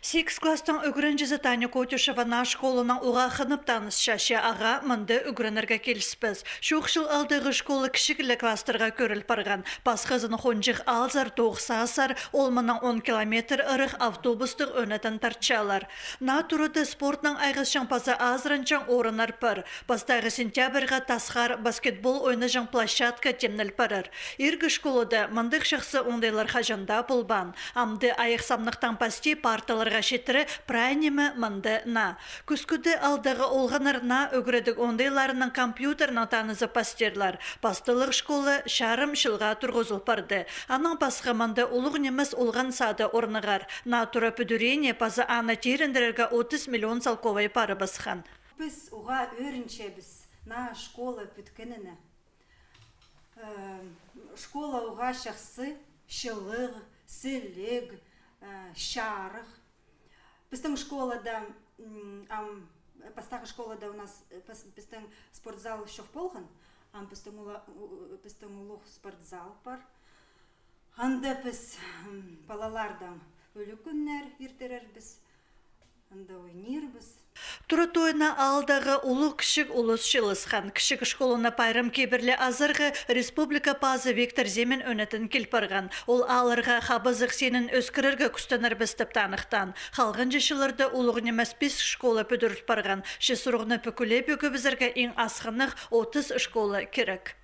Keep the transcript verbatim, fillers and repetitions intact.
Сигіс класстың ӱгренҷізі Таня Котюшева наа школанаң уғаа хынып танысча. Че ағаа мында ӱгренерге киліспес. Чоохтап, алдағы школа кічіг ле класстарға кӧріл парған. Пасхазын хонҷых аалзар тоғыс саасар, ол мынаң он километр ырах автобустығ ӧнетін тартчалар. Наа турада спортнаң айғасчаң паза азыранчаң орыннар пар. Пастағы сентябрьға тасхар баскетбол ойнаҷаң площадка тимнел парар. Иргі школада мындағ чахсы оңдайлар хаҷан даа полбаан. Амды айах самнахтаң пасти парталарға читіре прай ниме мында наа. Кӱскӱде аалдағы олғаннар наа ӱгредіг оңдайларынаң компьютернең танызып пастирлар. Пасталығ школа чарым чылға турғызыл парды. Анаң пасха мында улуғ нимес олған сады орнығар. Наа тура пӱдірерге паза аны тирендірерге отыс миллион салковай парыбысхан. Піс уғаа ӧрінчебіс наа школа пӱткеніне. Э, школа уғаа чахсы, чылығ, сіліг, э, чарых. Пістің школада, м, ам, пастағы школада у нас, э, піс-, пістің спортзал чох полған, ам пістің ула-, у-, у-, пістің улуғ спортзал пар. Анда піс, м, палалардаң ӱлӱкӱннер иртірербіс. Анда ойнирбыс. Тура тойына аалдағы улуғ-кічіг улус чыылысхан. Кічіг школаны пайрам кибірле азарға республика пазы Виктор Зимин ӧнетін кил парған. Ол аалларға хабазығ синін ӧскірерге кӱстенербіс тіп таныхтаан. Халғанҷы чылларда улуғ нимес пис школа пӱдіріл парған. Че сурығны пӱкӱлеп ӧкібізерге иң асхынах отыс школа кирек.